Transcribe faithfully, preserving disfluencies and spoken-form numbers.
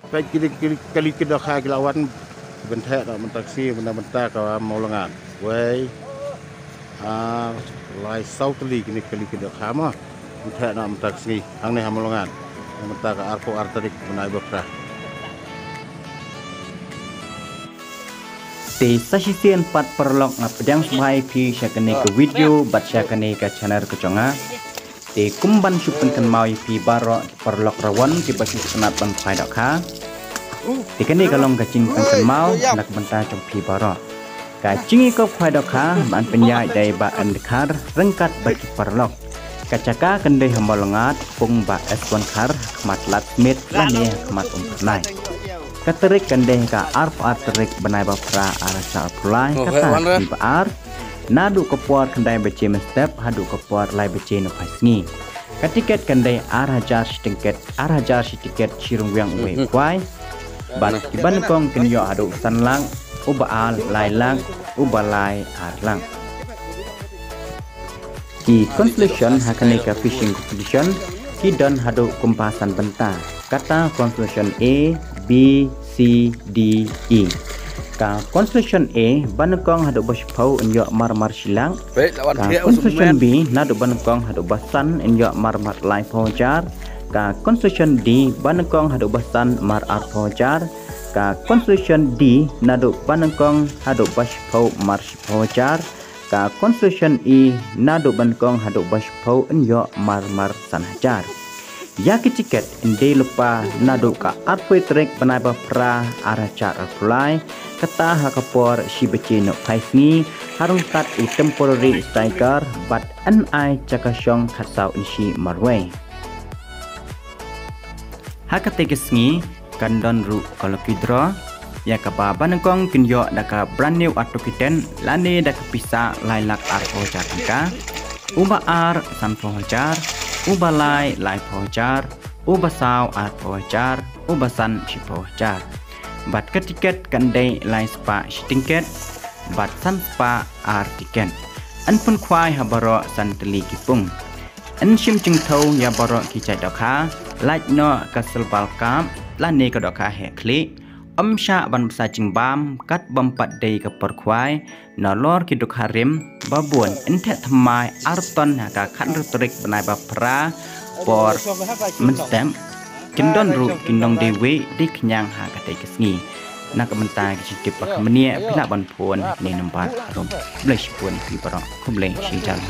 Peit kine ki kali ki dohkha ki la wan. Ban theh noh mynta ka sngi, mynta, mynta ka Mawlyngad. Wei. Ah, lai saw tylli kine ki kali ki dohkha mo. Ban theh noh mynta ka sngi. Hangne ha Mawlyngad. Mynta ka arphew ar tarik bnai ba phra. Te sa shisien pat paralok nga pdiang sngewbha ïa phi sha kane ka video bad sha kane ka channel ka jong nga. Te kum ban shu pynkynmaw ïa phi baroh ki paralok rawan kiba shu sngewtynnat ban khwai dohkha. Te kane ka long ka jingpynkynmaw na ka bynta jong phi baroh. Ka jingïakop khwai dohkha ban pynïaid da i Bah N. Dkhar ryngkat bad ki paralok. Ka jaka kan dei ha Mawlyngad, pung Bah S. Wankhar, ha khmat Lad Smit lane ha khmat Umphyrnai. Ka tarik kan dei ka arphew ar tarik bnai ba phra ar hajar arphew lai, ka sngi ba ar. Naduh ka por khyndai baje mynstep haduh ka por lai baje nohphai sngi. Ka tiket kan dei ar hajar shi tiket, ar hajar shi tiket, shi rung wiang uwei u khwai. Bad kiba nyngkong kin ïoh haduh san lak, uba ar lai lak, uba lai ar lak. Ki consolation ha kane ka fishing competition ki don haduh kumba san bynta. Kata consolation A, B, C, D, E. Ka consolation A ba nyngkong haduh ba shiphew yn ïoh marmar shi lak. Ka consolation B naduh ba nyngkong haduh ba san yn ïoh marmar laiphew hajar. Ka consolation D ba nyngkong haduh ba san mar arphew hajar. Ka consolation D naduh ba nyngkong haduh ba shiphew mar shiphew hajar. Ka consolation E naduh ba nyngkong haduh ba shiphew yn ïoh marmar san hajar. Ïa ki tiket yn dei lypa naduh ka arphew tarik bnai ba phra ar hajar arphew lai, kata ha ka por shi baje nohphai sngi, ha ryngkat u temporary striker bad yn ai jaka shong khatsaw inshi marwei. Ha katei ka sngi kan don ruh ka lucky draw, ïa kaba ba nyngkong kin ïoh da ka brand new auto kitten lane da ka pisa lai lak arphew hajar tyngka, uba ar sanphew hajar, uba lai laiphew hajar, uba saw arphew hajar, uba san shiphew hajar. Bad ka tiket kan dei lai spah shi tiket bad san spah ar tiket. Yn pynkhwai ha baroh san tylli ki pung. Yn shim jingthaw ïa baroh ki jait dohkha, lait noh ka silver carp lane ka dohkha heh khlieh. Ym shah ban bsa jingbam kat bym pat dei ka por khwai. Nalor ki dohkha rim ba bun yn theh thymmai ar ton ha ka khathynriew tarik bnai ba phra por mynstep. Kin don ruh ki nongdie wieh die khñiang ha katei ka sngi. Na ka bynta ki jingtip ba kham bniah phi lah ban phone ha kane number harum. Khublei shibun ïa phi baroh. Khublei shibun.